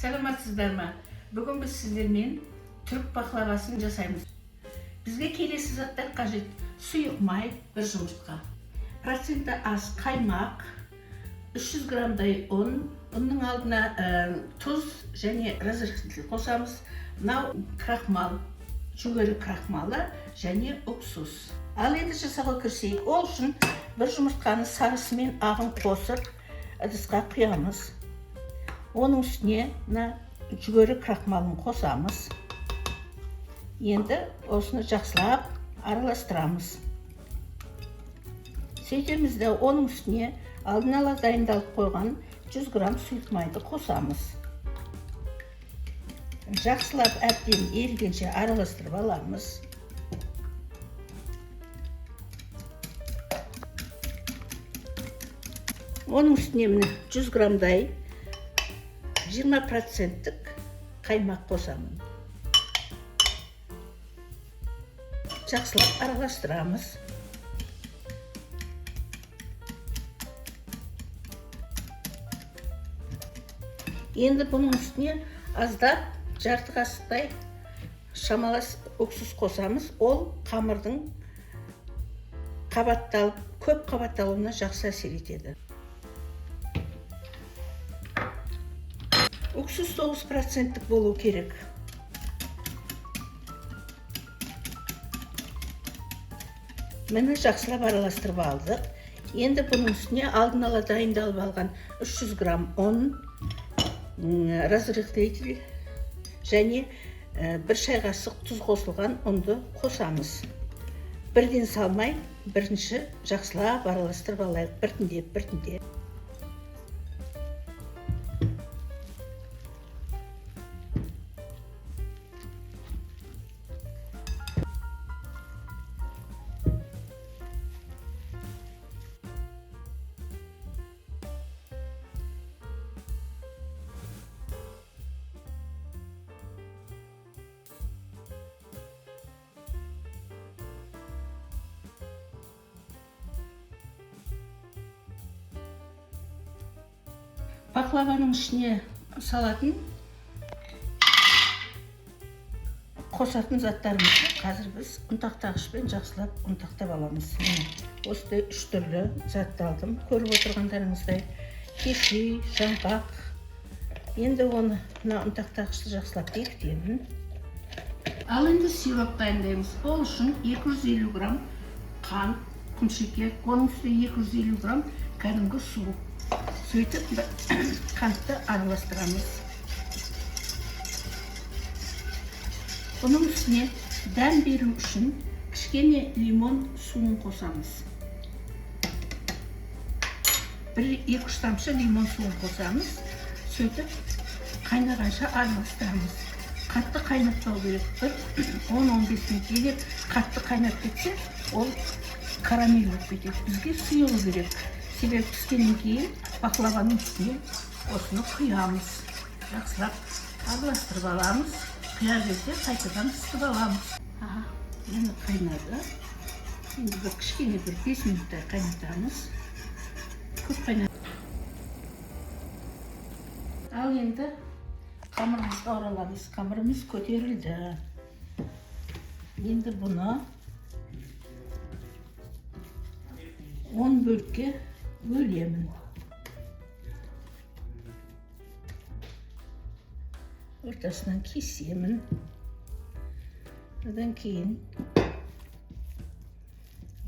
Саламатсыздар ма? Бүгін біз сіздермен түрік бақлавасын жасаймыз. Бізге келесі заттар қажет: сұйық май, бір жұмыртқа, проценті аз қаймақ, 300 граммдай ұн. Ұнның алдына тұз және разрыхлитель қосамыз. Мынау крахмал, жүгері крахмалы және уксус. Ал енді жасауға кірісейік. Ол үшін бір жұмыртқаны сарысы мен ағын қосып, ыдысқа құямыз. Оның үстіне мына жүгері крахмалын қосамыз. Енді осыны жақсылап араластырамыз. Сөйтеміз де, оның үстіне алдын ала дайындалып қойған 100 грамм сұйық майды қосамыз. Жақсылап әбден ерігенше араластырып аламыз. Оның үстіне міне 100 граммдай 20 проценттік қаймақ қосамын. Жақсылап араластырамыз. Енді бұның үстіне аздап, жарты қасықтай шамалас уксус қосамыз. Ол қамырдың қабатталып, көп қабатталуына жақсы әсер етеді. Уксус 9 проценттік болу керек. Міне, жақсылап араластырып алдық. Енді бұның үстіне алдын ала дайындалып алған 300 грамм ұн, разрыхлитель және бір шай қасық тұз қосылған ұнды қосамыз. Бірден салмай, бірінші жақсылап араластырып алайық, біртіндеп, біртіндеп. Бақлаваның ішіне салатын, қосатын заттарымызды қазір біз ұнтақтағышпен жақсылап ұнтақтап аламыз. Міне, осындай үш түрлі затты алдым, көріп отырғандарыңыздай: кешью, жаңғақ. Енді оны, мына ұнтақтағышты жақсылап бекітемін. Ал енді сироп дайындаймыз. Ол үшін 250 грамм қант, құмшекер, оның үстіне 250 грамм кәдімгі су. Сөйтіп қантты араластырамыз. Бұның үстіне дәм беру үшін кішкене лимон суын қосамыз. Бір екі үш тамшы лимон суын қосамыз. Сөйтіп қайнағанша араластырамыз. Қатты қайнатпау керек, бір 10-15 минут. Егер қатты қайнап кетсе, ол карамель болып кетеді. Бізге сұйығы керек, себебі піскеннен кейін бақлаваның үстіне осыны құямыз. Жақсылап араластырып аламыз. Құяр кезде қайтадан ысытып аламыз. Аха, міне, қайнады. Енді бір кішкене, бір 5 минуттай қайнатамыз. Көп қайнат. Ал енді қамырымызға ораламыз. Қамырымыз көтерілді. Енді бұны 10 бөлікке бөлемін. Ортасынан кесемін. Одан кейін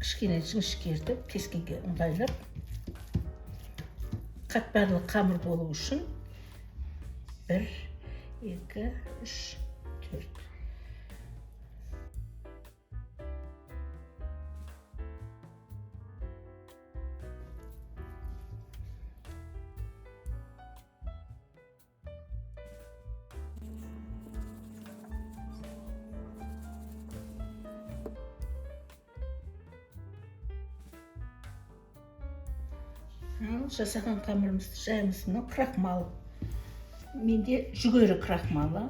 кішкене жіңішкертіп кескенге ыңғайлап, қатпарлы қамыр болу үшін. Бір, екі, үш, төрт. Ал жасаған қамырымызды жаямыз. Мынау крахмал, менде жүгері крахмалы.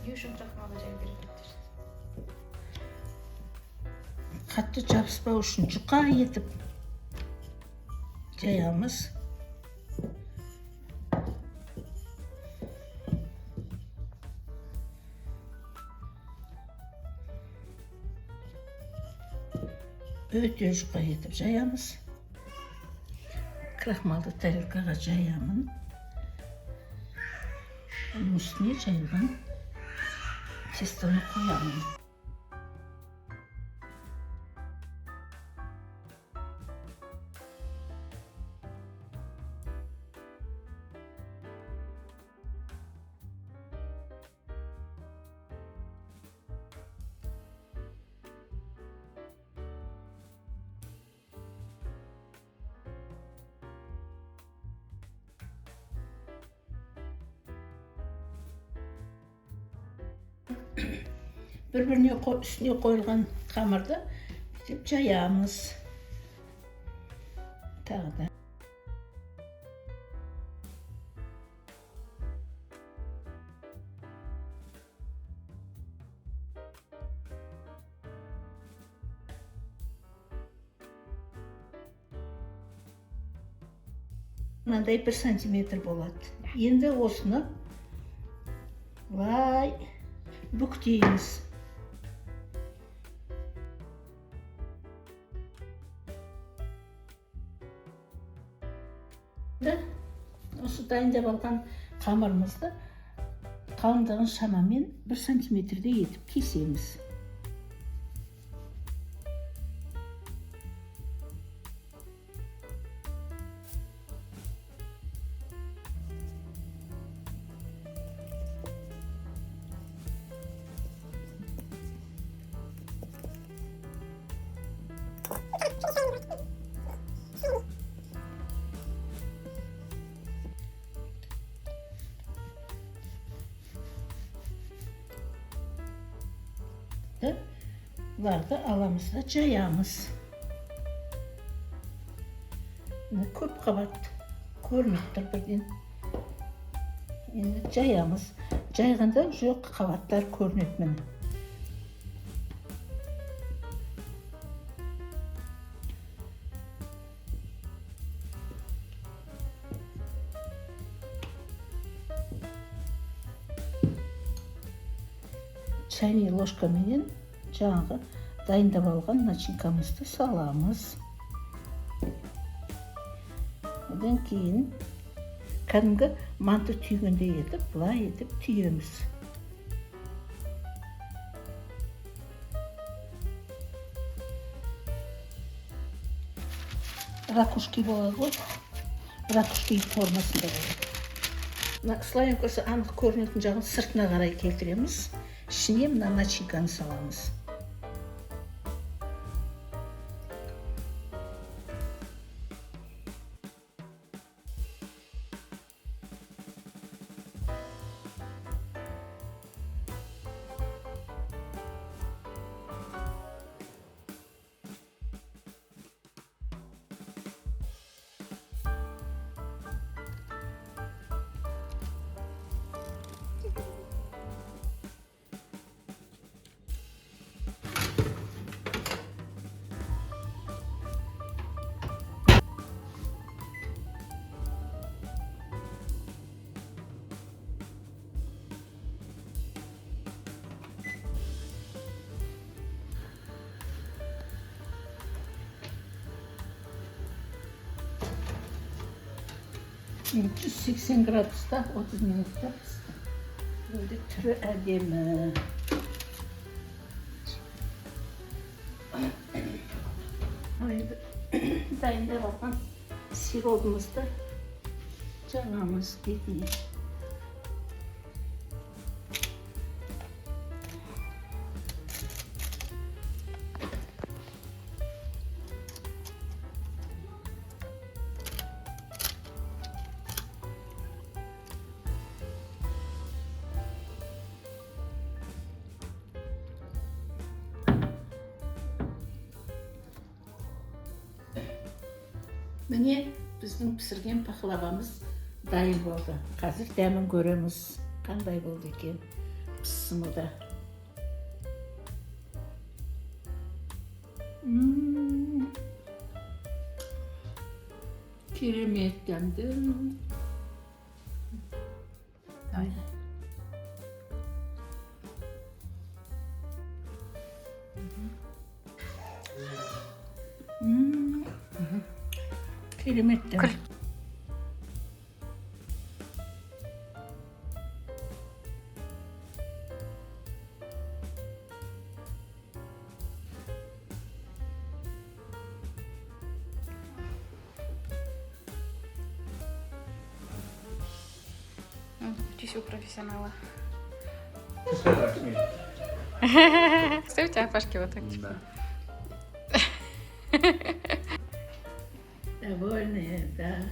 Не үшін крахмалды жаю керек еді? Қатты жабыспау үшін жұқа етіп жаямыз. Өте жұқа етіп жаямыз. Крахмалды тарелкаға жаямын. Оның үстіне жайылған тестаны қоямын. Бір-біріне үстіне қойылған қамырды бүйтіп жаямыз. Тағы да. Мынандай 1 сантиметр болады. Енді осыны былай бүктейміз. Осы дайындап алған қамырымызды қалыңдығын шамамен 1 сантиметрдей етіп кесеміз. Бұларды аламыз да жаямыз. Мына көп қабат көрініп тұр бірден. Енді жаямыз. Жайғанда уже қабаттар көрінеді міне. Чайный ложкаменен жаңағы дайындап алған начинкамызды саламыз. Одан кейін кәдімгі манты түйгендей етіп, былай етіп түйеміз. Ракушки болады ғой, ракушки формасында болады. Мына слоенкасы анық көрінетін жағын сыртына қарай келтіреміз. Ішіне мына начинканы саламыз. 180 градуста 30 минутта пісті. Енді түрі әдемі. Енді дайындап алған сиробымызды жағамыз бетіне. Міне біздің пісірген пахлавамыз дайын болды. Қазір дәмін көреміз, қандай болды екен. Пісмілда. Керемет дәмді. Давай. Керемет дәмді. Күл. Учись у профессионала. Ставьте апашки вот так. Да. Довольные, да.